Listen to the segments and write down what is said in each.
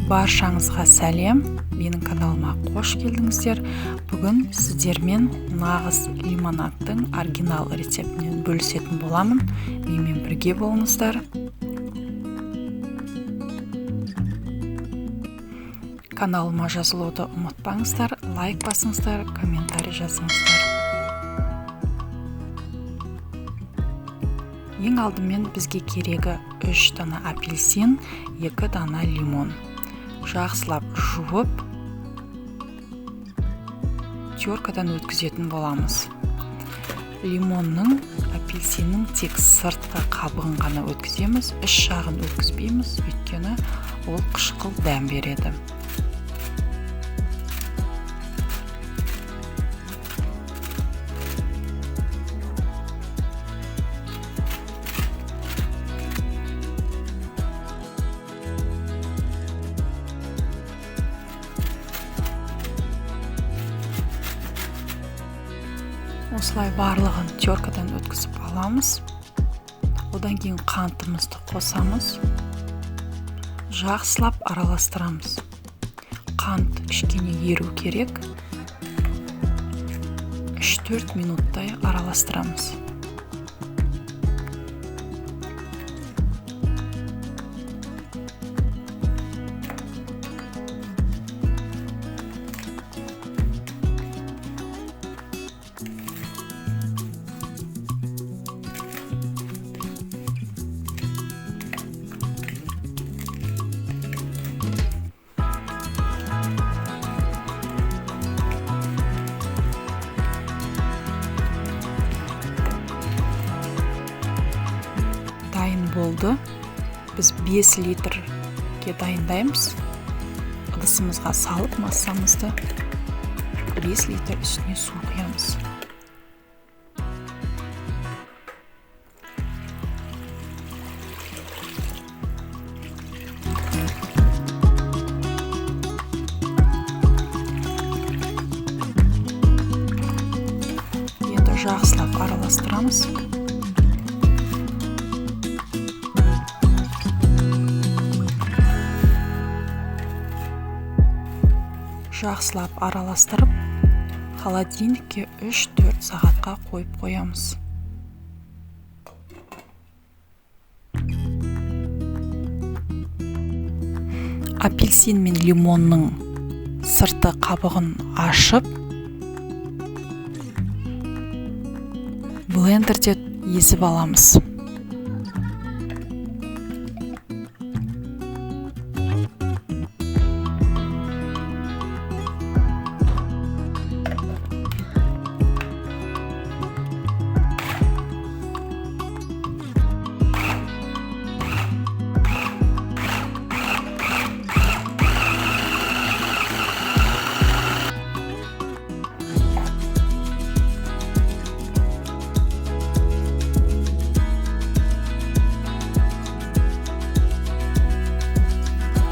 Баршаңызға сәлем, менің каналыма қош келдіңіздер. Бүгін сіздермен нағыз лимонадтың оригинал рецептінен бөлісетін боламын. Менімен бірге болыңыздар. Каналыма жазылуды ұмытпаңыздар, лайк басыңыздар, комментарий жазыңыздар. Ең алдымен бізге керегі 3 дана апельсин, 2 дана лимон. Жақсылап жуып, теркадан өткізетін боламыз. Лимонның, апельсиннің тек сыртқы қабығын ғана өткіземіз, іш жағын өткізбейміз, өйткені ол қышқыл дәм береді. Осылай барлығын теркадан өткізіп аламыз. Одан кейін қантымызды қосамыз. Жақсылап араластырамыз. Қант кішкене еру керек. 3-4 минуттай араластырамыз. Дайын болды. Біз 5 литрге дайындаймыз. Ыдысымызға салып массамызды 5 литр үстіне су құямыз. Енді жақсылап араластырамыз. Жақсылап араластырып, холодильникке 3-4 сағатқа қойып қоямыз. Апельсин мен лимонның сырты қабығын ашып, блендерде езіп аламыз.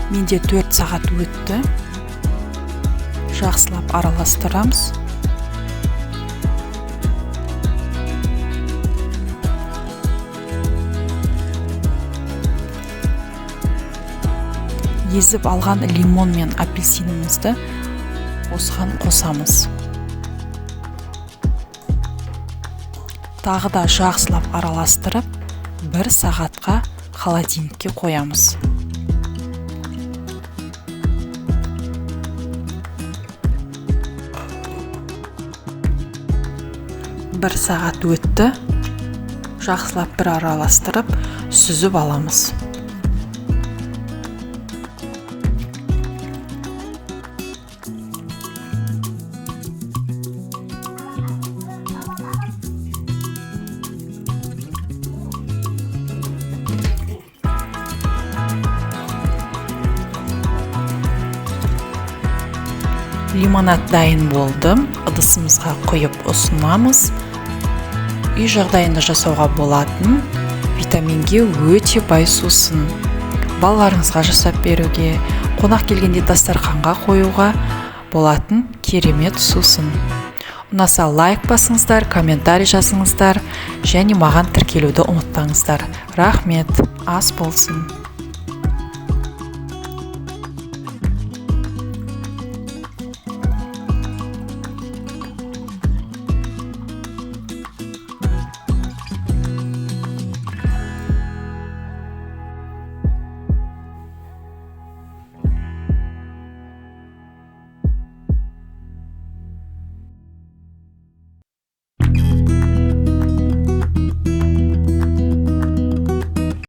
Менде 4 сағат өтті. Жақсылап араластырамыз. Езіп алған лимон мен апельсинімізді осыған қосамыз. Тағы да жақсылап араластырып, 1 сағатқа холодильникке қоямыз. 1 сағат өтті. Жақсылап бір араластырып, сүзіп аламыз. Лимонад дайын болды. Ыдысымызға құйып ұсынамыз. Үй жағдайында жасауға болатын витаминге өте бай сусын. Балаларыңызға жасап беруге, қонақ келгенде дастарханға қоюға болатын керемет сусын. Ұнаса лайк басыңыздар, комментарий жазыңыздар және маған тіркелуді ұмытпаңыздар. Рахмет, ас болсын.